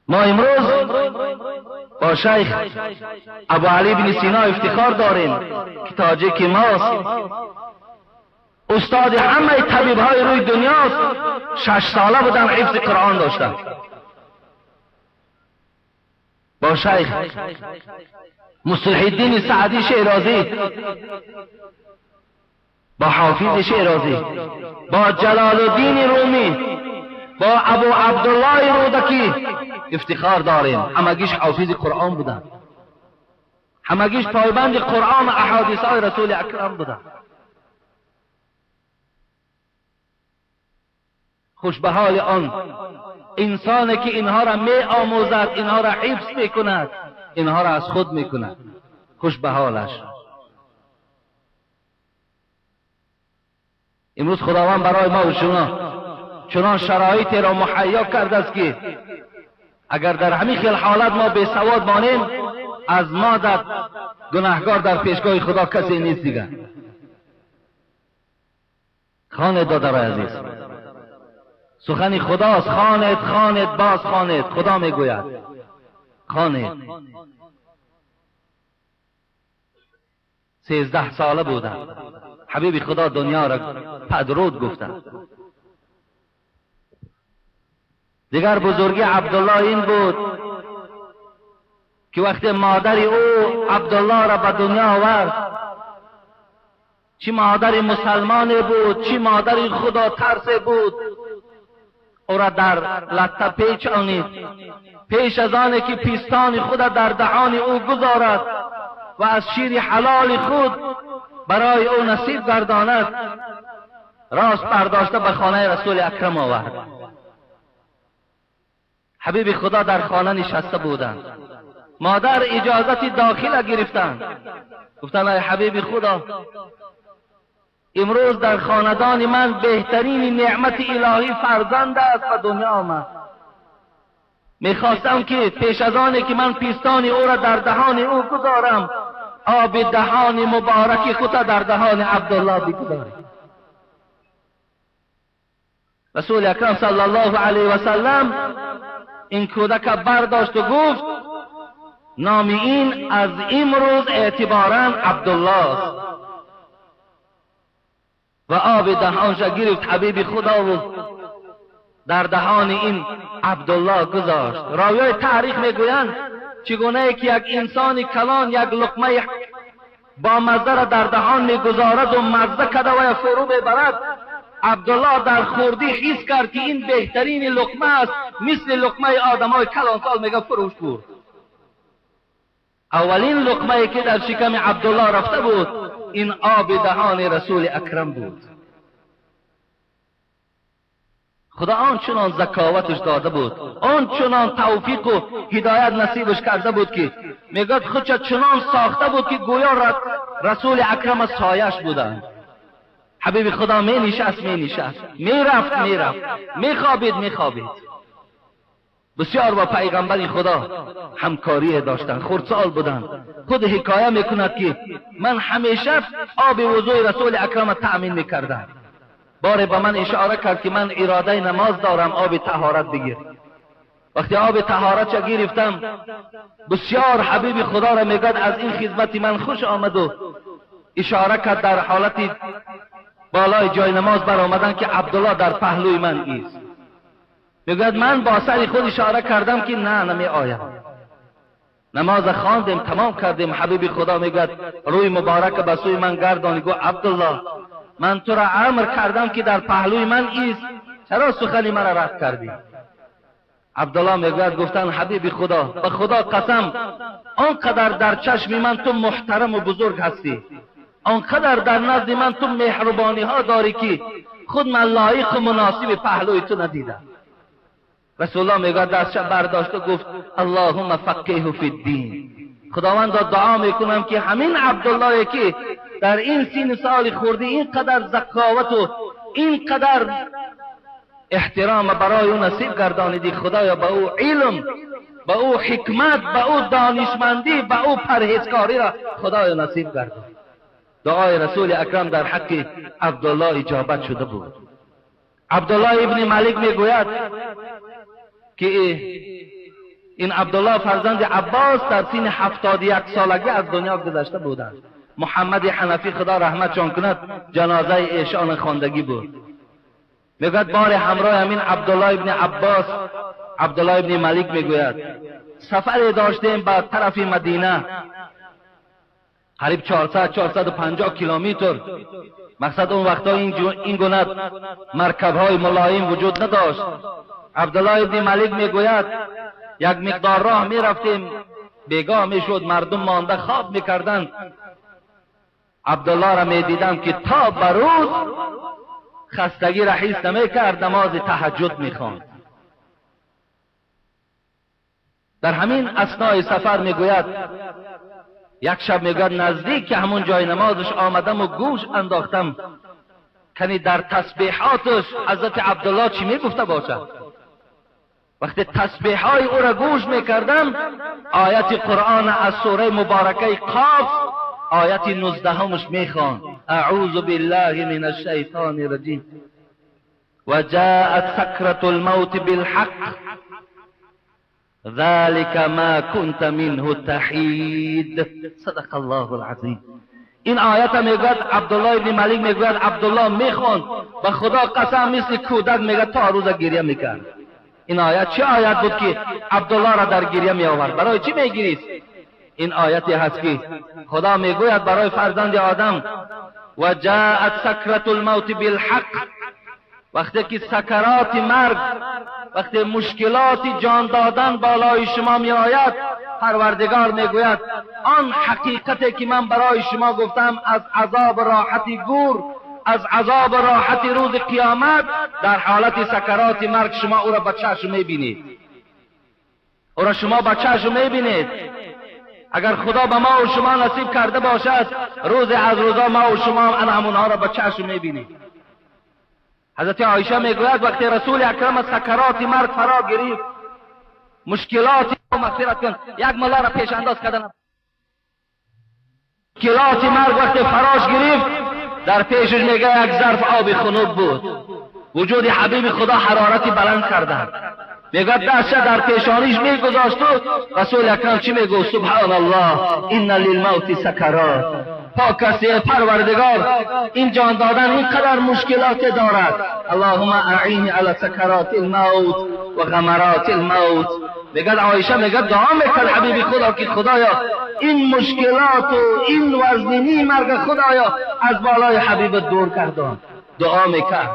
ما امروز با شیخ ابو علی بن سینا افتخار داریم که تاجیک ماست، استاد همه طبیب های روی دنیاست. 6 ساله بودن حفظ قرآن داشتن. با شیخ مصلح الدین سعدی شیرازی، با حافظ شیرازی، با جلال الدین رومی، با ابو عبدالله رودکی افتخار داریم. همگیش حافظ قرآن بودن، همگیش پایبند قرآن و احادیث های رسول اکرم بودن. خوش به حال آن انسانی که اینها را می آموزد، اینها را حفظ می کند، اینها را از خود می کند. خوش به حالش. امروز خداوند برای ما و شما چنان شرایطی را مهیا کرده است که اگر در همین خیل حالت ما بی سواد مانیم، از ما در گناهگار در پیشگاه خدا کسی نیست دیگر. خانه دادرای عزیز، سخن خداست. خوانید، خوانید، باز خوانید. خدا میگوید خوانید. 13 ساله بودم حبیب خدا دنیا را پدرود گفتند. دیگر بزرگی عبدالله این بود که وقتی مادر او عبدالله را به دنیا آورد، چی مادر مسلمان بود، چی مادر خدا ترس بود، او را در لطه پیچانید. پیش از آن که پیستان خود در دهان او گذارد و از شیر حلال خود برای او نصیب گرداند، راست برداشته به خانه رسول اکرم آورد. حبیب خدا در خانه نشسته بودند. مادر اجازت داخل گرفتند. گفتند ای حبیب خدا، امروز در خاندان من بهترین نعمت الهی فرزند است و دنیا آمد. میخواستم که پیش از آن که من پیستان او را در دهان او گذارم، آب دهان مبارک خود در دهان عبدالله بگذارم. رسول اکرم صلی الله علیه و سلم این کودک برداشت و گفت نام این از امروز اعتباراً عبدالله است. و آب دهانش گرفت حبیب خدا و در دهان این عبدالله گذاشت. راویای تاریخ میگویند چگونه که یک انسان کلان یک لقمه با مزه را در دهان میگذارد و مزه کده و فرو میبرد، عبدالله در خوردی حس کرد که این بهترین لقمه است، مثل لقمه آدمای کلانسال میگه فروش برد. اولین لقمه که در شکم عبدالله رفته بود این آب دهان رسول اکرم بود. خدا آنچنان ذکاوتش داده بود، آنچنان توفیق و هدایت نصیبش کرده بود که میگوید خودش چنان ساخته بود که گویا رسول اکرم سایش بودند. حبیب خدا می نشست می نشست، می رفت می رفت، می خوابید می خوابید. بسیار با پیغمبر خدا همکاری داشتند، خردسال بودند. خود حکایه میکند که من همیشه آب وضوع رسول اکرم تأمین میکردم. باره به من اشاره کرد که من اراده نماز دارم، آب طهارت بگیر. وقتی آب طهارت چه گرفتم، بسیار حبیب خدا را میگد از این خدمت من خوش آمد و اشاره کرد در حالت بالای جای نماز برآمدن که عبدالله در پهلوی من ایست. میگوید من با سر خود اشاره کردم که نه، نمی آیم. نماز خواندیم، تمام کردیم. حبیب خدا میگوید روی مبارک به سوی من گردانی، گفت عبدالله من تو را امر کردم که در پهلوی من ایست، چرا سخنی مرا رد کردی؟ عبدالله میگوید گفتن حبیب خدا، به خدا قسم آنقدر در چشم من تو محترم و بزرگ هستی، آنقدر در نزد من تو مهربانی ها داری که خود من لایق و مناسب پهلوی تو ندیدم. رسول الله میگوید دستش برداشت و گفت اللهم فقهه فی الدین. خداوند دعا میکنم که همین عبدالله که در این سین سال خوردی اینقدر ذکاوت و اینقدر احترام برای او نصیب گردانیدی، خدایا به او علم، به او حکمت، به او دانشمندی، به او پرهیزکاری را خدایا نصیب گردان. دعای رسول اکرم در حق عبدالله اجابت شده بود. عبدالله ابن مالک میگوید که این عبدالله فرزند عباس در سن 71 سالگی از دنیا گذشته بودند. محمد حنفی خدا رحمتشان کند جنازه ایشان خواندگی بود. میگوید بار همراه همین عبدالله ابن عباس، عبدالله ابن ملک میگوید سفر داشتیم به طرف مدینه، قریب 400-450 کیلومتر. مقصد اون وقتا این گونه مرکب های ملایم وجود نداشت. عبدالله ابن ملک میگوید یک مقدار راه میرفتیم، بیگاه میشد، مردم مانده خواب میکردند. عبدالله را میدیدم که تا به روز خستگی را حس نمیکرد، نماز تهجد میخواند. در همین اثنای سفر میگوید یک شب میگوید نزدیک که همون جای نمازش آمدم و گوش انداختم کنی در تسبیحاتش حضرت عبدالله چی میگفته باشد. وقتی تسبیحهای او را گوش میکردم آیت قرآن از سوره مبارکه قاف آیت 19 میخواند: اعوذ بالله من الشیطان الرجیم وجاءت سکرة الموت بالحق ذلك ما كنت منه تحید. صدق الله العظیم. این آیت میگوید عبدالله ابن ملک میگوید عبدالله میخواند، به خدا قسم مثل کودک میگه تا روز گریه میکرد. این آیت چه آیت بود که عبدالله را در گریه می آورد؟ برای چی میگریست؟ این آیتی هست که خدا میگوید برای فرزند آدم و جاءت سکرة الموت بالحق. وقتی که سکرات مرگ، وقتی مشکلات جان دادن بالای شما می آید، پروردگار میگوید آن حقیقتی که من برای شما گفتم از عذاب راحت گور، از عذاب راحت روز قیامت، در حالت سکرات مرگ شما او را به چشم میبینید، او را شما به چشم میبینید. اگر خدا به ما و شما نصیب کرده باشد، روز از روزا ما و شما هم همونها را به چشم میبینید. حضرت عایشه میگوید وقتی رسول اکرم از سکرات مرگ فرا گرفت، مشکلات مغفرت کن، یک ملا را پیش انداز کردن، مشکلات مرگ وقتی فراش گرفت، در پیشش میگه یک ظرف آب خنک بود. وجود حبیب خدا حرارتی بلند کردن. میگه دستش در پیشانیش میگذاشت و رسول اکرم چی میگو؟ سبحان الله ان للموت سکرات. پاک است پروردگار، این جان دادن اینقدر مشکلات دارد. اللهم اعینی علی سکرات الموت و غمرات الموت. میگه عایشه میگه دعا میکرد حبیب خدا که خدایا این مشکلات و این وزنینی مرگ خدایا از بالای حبیب دور کردان. دعا میکرد.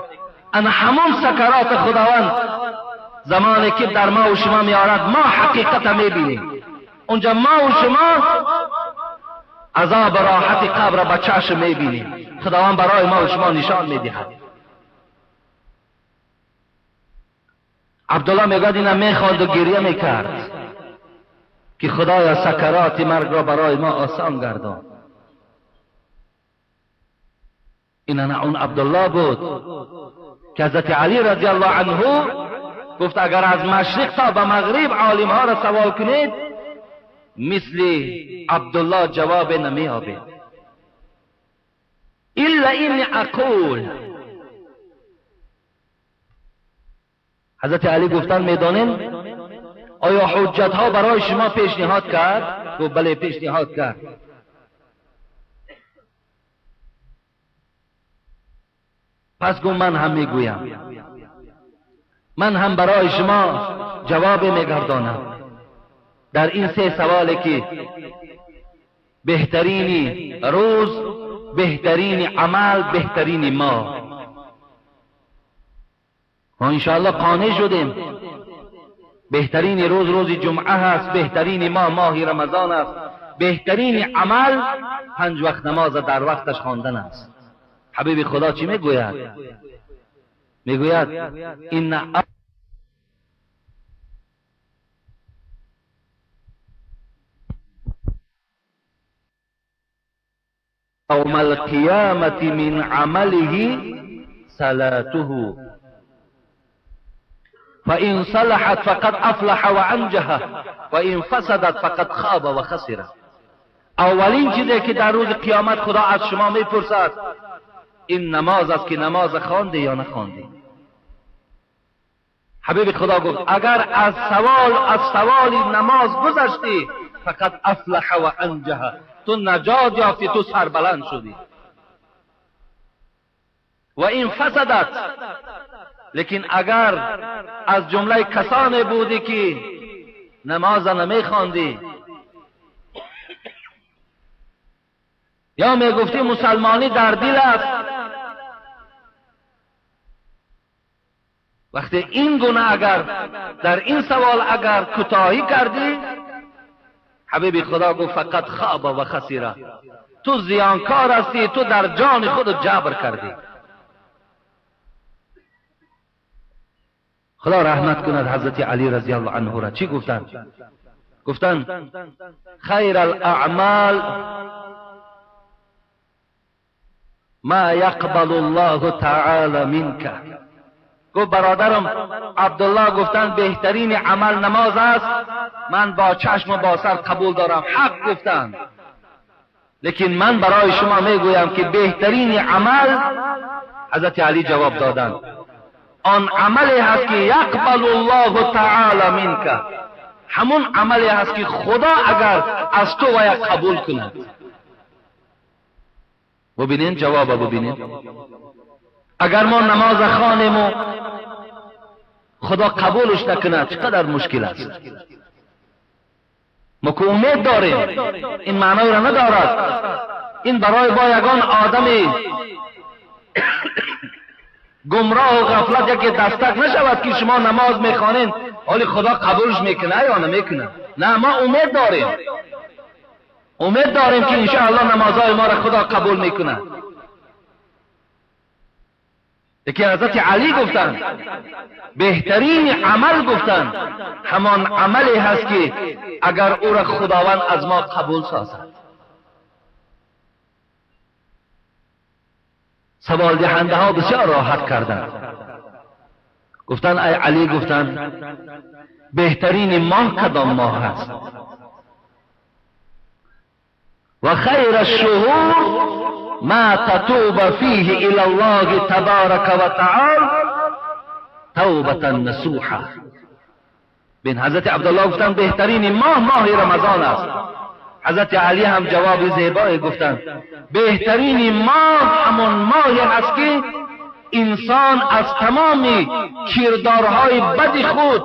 اما همون سکرات خداوند زمانی که در ما و شما میارد، ما حقیقت میبینیم. اونجا ما و شما عذاب راحت قبر به چشم میبینیم. خداوند برای ما و شما نشان میدهد. عبدالله میگوید اینا میخواند و گریه میکرد که خدایا سکرات مرگ را برای ما آسان گردان. این اون عبدالله بود که حضرت علی رضی الله عنه گفت اگر از مشرق تا به مغرب عالم ها را سوال کنید مثل عبدالله جواب نمیابید. الا این اقول. حضرت علی گفتن میدانین آیا حجت ها برای شما پیشنهاد کرد؟ گفت بله پیشنهاد کرد. پس گفت من هم میگویم، من هم برای شما جواب میگردانم در این سه سوالی که بهترین روز، بهترین عمل، بهترین ما. ما انشاءالله قانع شدیم بهترین روز روز جمعه هست، بهترین ماه ماه رمضان است، بهترین عمل 5 وقت نماز در وقتش خواندن است. حبیب خدا چی میگوید؟ میگوید ان یوم القیامة من عمله صلاته فإن صلحت فقد افلح وانجح وإن فسدت فقد خاب وخسر. اولین چیزی که در روز قیامت خدا از شما میپرسد این نماز است که نماز خوانده یا نخوانده. حبیب خدا گفت اگر از سوال نماز گذشتی فقط افلح و انجح، تو نجات یافتی، تو سربلند شدی. و این فسدت، لیکن اگر از جمله کسانی بودی که نماز نمیخواندی یا میگفتی مسلمانی در دل است، وقتی این گونه اگر در این سوال اگر کوتاهی کردی، حبیب خدا گفت فقط خاب و خسیره، تو زیانکار هستی، تو در جان خود جبر کردی. خدا رحمت کند حضرت علی رضی الله عنه را. چی گفتند؟ گفتند خیر الاعمال ما یقبل الله تعالی منک. گفت برادرم عبدالله گفتند بهترین عمل نماز است، من با چشم و با سر قبول دارم، حق گفتند، لیکن من برای شما میگویم که بهترین عمل، حضرت علی جواب دادند، آن عملی هست که یقبل الله تعالی منک، همون عملی هست که خدا اگر از تو وی قبول کند. ببینین جواب، ببینین اگر ما نماز خوانیم و خدا قبولش نکند چقدر مشکل است. ما که امید داریم، این معنای را ندارد. این برای با یگان آدمی گمراه و غفلت یکی دستک نشود که شما نماز میخوانین ولی خدا قبولش میکنه یا نمیکنه. نه، ما امید داریم، امید داریم که انشاءالله نمازهای ما را خدا قبول میکنه. یکی حضرت علی گفتند بهترین عمل، گفتند همان عملی هست که اگر او را خداوند از ما قبول سازد. سوال دهنده ها بسیار راحت کردند، گفتند ای علی، گفتند بهترین ماه کدام ماه هست؟ و خیر الشهور ما تتوب فیه الی الله تبارک و تعالی توبة نصوحا. بین حضرت عبدالله گفتند بهترین ماه ماه رمضان است. حضرت علی هم جواب زیبایی گفتند بهترین ماه همان ماهی است که انسان از تمام کردارهای بد خود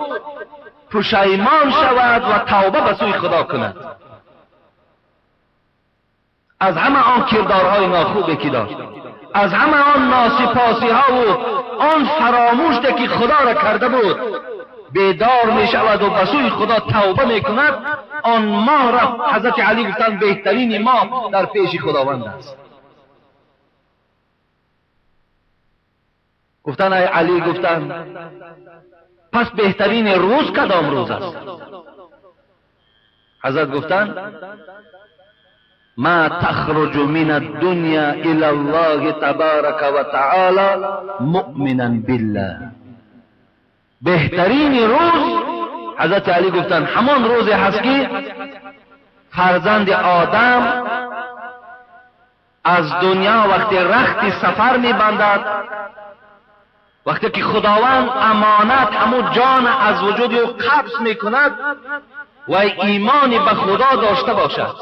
پشیمان شود و توبه به سوی خدا کند، از همه آن کردارهای ناخوبی که داشت، از همه آن ناسپاسی ها و آن فراموش که خدا را کرده بود بیدار می شود و به سوی خدا توبه می کند. آن ماه را حضرت علی گفتند بهترین ماه در پیش خداوند است. گفتند ای علی، گفتند پس بهترین روز کدام روز است؟ حضرت گفتند ما تخرج من الدنیا الى الله تبارک و تعالی مؤمنا بالله. بهترین روز، حضرت علی گفتند همان روزی هست که فرزند آدم از دنیا وقتی رخت سفر میبندد، وقتی که خداوند امانت همون جان از وجود او قبض میکند و ایمان به خدا داشته باشد،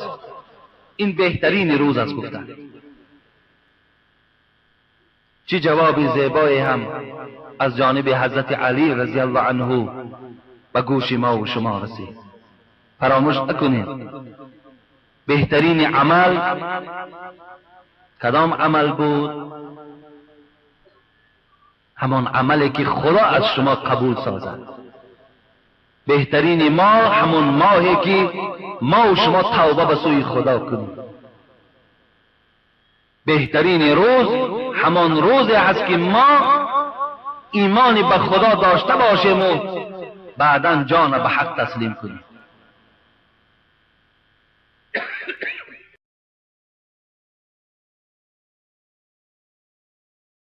این بهترین روز است. گفتند چه جواب زیبایی هم از جانب حضرت علی رضی الله عنه به گوش ما و شما رسید. فراموش نکنید بهترین عمل کدام عمل بود؟ همان عملی که خدا از شما قبول سازد. بهترین ماه همون ماهی که ما و شما توبه به سوی خدا کنیم. بهترین روز همان روزی هست که ما ایمان به خدا داشته باشیم و بعدا جان به حق تسلیم کنیم.